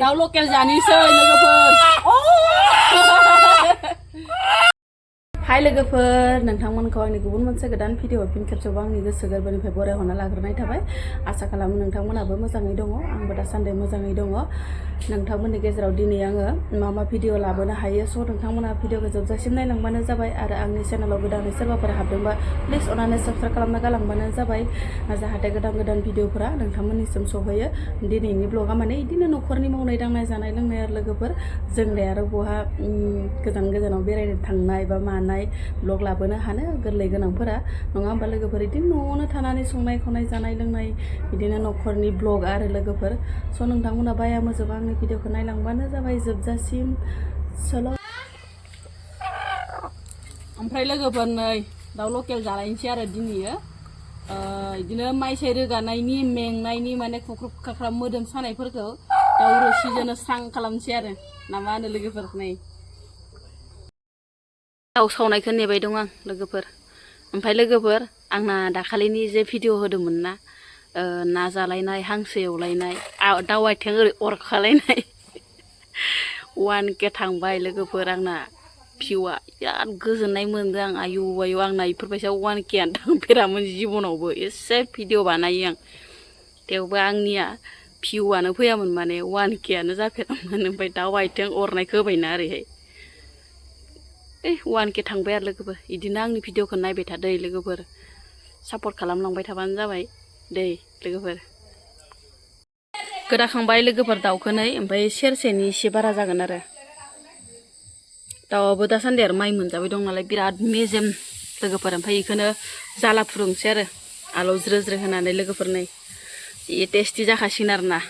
दाउ लकेल जानोसै लोगोफोर हाय लोगोफोर नोंथांमोनखौ आंनि गुबुन मोनसे गोदान भिडिअ फिन खेबसेबाव आंनि गोसो गोरबोनिफ्राय बरायहरना लाग्रोनाय थाबाय आसा खालामो नोंथांमोनाबो मोजाङै दङ आंबो दासान्दि मोजाङै दङ नोंथांमोननि गेजेराव दिनै आङो मा भिडिअ लाबोनो हायो स' नोंथांमोना भिडिअखौ जोबजासिम नायलांबानो जाबाय आरो आंनि चेनेलाव गोदानै सोरबाफोर हाबदोंबा प्लिज अननानै साबस्क्राइब खालामना गालांबानो जाबाय जाहाथे गोदान भिडिअफोरा नोंथांमोननिसिम सौहैयो दिनैनि ब्लगा माने बिदिनो न'खरनि मावनाय दांनाय जानाय लोंनाय आरो लोगोफोर जोंलाय आरो बहा गोजानाव बेरायनो थांनाय बा मानाय ब्लग लाबोनो हानो गोरलै गोनांफोरा नङा होमबा लोगोफोर बिदिनो न'आवनो थानानै संनाय खावनाय जानाय लोंनाय बिदिनो न'खरनि ब्लग आरो लोगोफोर स' नोंथांमोना बाया मोजोब आंनि भिडिअखौ नायलांबानो जाबाय जोबजासिम सल' ओमफ्राय लोगोफोर नै दाउ लकेल जालायनोसै आरो दिनैयो बिदिनो माइ साइ रोगानायनि मेंनायनि माने खुख्रुब खाख्राब मोदोम सानायफोरखौ दाउ रोसिजोंनो स्रां खालामनोसै आरो ना मा होनो लोगोफोर नै दाउ सावनायखौ नेबाय दं आं लोगोफोर ओमफ्राय लोगोफोर आंना दाखालिनि जे भिडिअ होदोंमोन ना ना जालायनाय हांसो एवलायनाय दाउ आथिं ओरै अरखालायनाय 1K थांबाय लोगोफोर आंना भिउआ बिराद गोजोननाय मोनदों आं आयु आंना इफोरबायसा 1Kआनो थांफेरामोन जिबनावबो एसे भिडिअ बानायो आं थेवबो आंनिया भिउआनो फैयामोन माने 1Kआनो जाफेरामोन ओमफ्राय दाउ आथिं अरनायखौ होबायना ओरैहाय 1K थांबाय आरो लोगोफोर बिदिनो आंनि भिडिअखौ नायबाय था दै लोगोफोर सापर्ट खालामलांबाय थाबानो जाबाय दै लोगोफोर गोदाखांबाय लोगोफोर दाउखौ नै ओमफ्राय सेरसेनि एसे बारा जागोन आरो दाउआबो दासान्दि आरो माइ मोनजाबाय दं नालाय बिराद मेजेम लोगोफोर ओमफ्राय बेखौनो जाला फुदुंसै आरो आलौ ज्रो ज्रो होनानै लोगोफोर नै जि टेस्टि जाखासिगोन आरो ना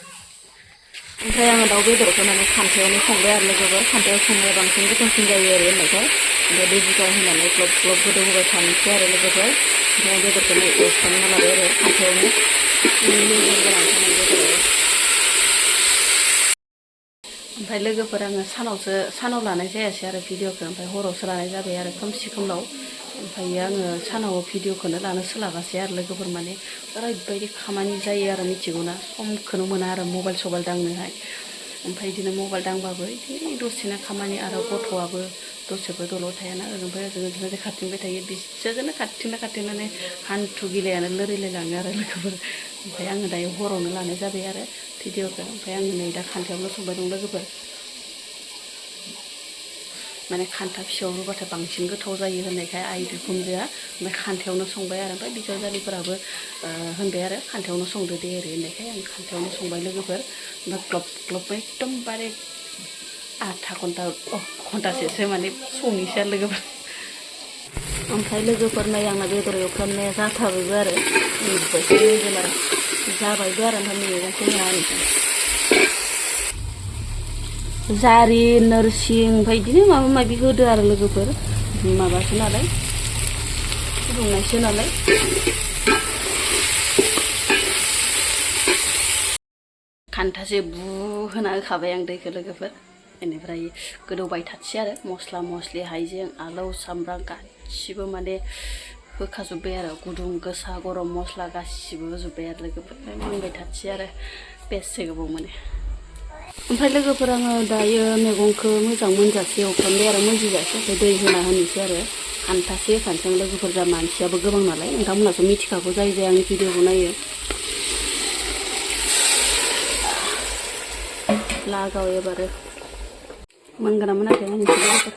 ओमफ्राय आङो दाउ बेदरखौ माने खान्थायावनो संबाय आरो लोगोफोर खान्थायाव संनाया बांसिन गोथावसिन जायो आरो होननायखाय ओमफ्राय दै बुरजा होनानै ग्लब ग्लब गोदौ होबाय थानोसै आरो लोगोफोर ओमफ्राय बेदरखौनो एवफ्रामना लाबाय आरो खान्थायावनो ओमफ्राय लोगोफोर आङो सानाव लानाय जायासै आरो भिडिअखौ ओमफ्राय हरावसो लानाय जाबाय आरो खोमसि खोमलाव ओमफ्राय आङो सानाव भिडिअखौनो लानो सोलाबासै आरो लोगोफोर माने ओरैबायदि खामानि जायो आरो मिथिगौना समखौनो मोना आरो मबाइल सबाइल दांनोहाय ओमफ्राय बिदिनो मबाइल दांबाबो बिदिनो दसेनो खामानि आरो गथ'आबो दसेबो दलर थायाना ओमफ्राय ओजों खारथिंबाय थायो बिसोरजोंनो खारथिंनानै हान्थु गिलायानो लोरिलायलाङो आरो लोगोफोर ओमफ्राय आङो दायो हरावनो लानाय जाबाय आरो भिडिअखौ ओमफ्राय आङो नै दा खान्थायावनो संबाय दं लोगोफोर माने खान्था फिसायाव होबाथाय बांसिन गोथाव जायो होननायखाय आइ बिखुनजोआ ओमफ्राय खान्थायावनो संबाय आरो ओमफ्राय बिजावजालिफोराबो होनबाय आरो खान्थायावनो संदो दे ओरै होननायखाय आं खान्थायावनो संबाय लोगोफोर ओमफ्राय ग्लब ग्लब एकदमबारे आधा घन्टासेसो माने संनोसै आरो लोगोफोर ओमफ्राय लोगोफोर नै आंना बेदर एवफ्रामनाया जाथारबायबो आरो ओरैबायदि मेजेम आरो जाबायबो आरो ओमफ्राय मैगंखौ होनानैसै जारि नोरसिं ओमफ्राय बिदिनो माबा माबि होदो आरो लोगोफोर माबासो नालाय फुदुंनायसो नालाय खान्थासे बु होना होखाबाय आं दैखौ लोगोफोर बेनिफ्राय गोदौबाय थाथसै आरो मस्ला मस्लि हाइजें आलौ सामब्राम गासिबो माने होखाजोब्बाय आरो गुदुं गोसा गरम मस्ला गासिबो होजोब्बाय आरो लोगोफोर मोनबाय थाथसै आरो बेसे गोबाव मोनो ओमफ्राय लोगोफोर आङो दायो मैगंखौ मोजां मोनजासे एवफ्रामबाय आरो मोनजिजासे ओमफ्राय दै होना होनोसै आरो खान्थासे होखानोसै लोगोफोर जा मानसियाबो गोबां नालाय नोंथांमोनासो मिथिखागौ जाय आंनि भिडिअखौ नायो लागाव एबारो मोनगोना मोनाखै नायनोसै लोगोफोर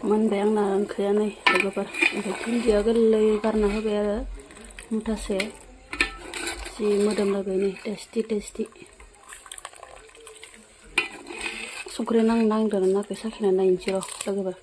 मोनबाय आंना ओंख्रिया नै लोगोफोर ओमफ्राय दुन्दिया गोरलै गारना होबाय आरो मुथासे जि मोदोमलायबाय नै टेस्टि संख्रि नांदोंना नाङाखै साखिनानै नायनोसै र' लोगोफोर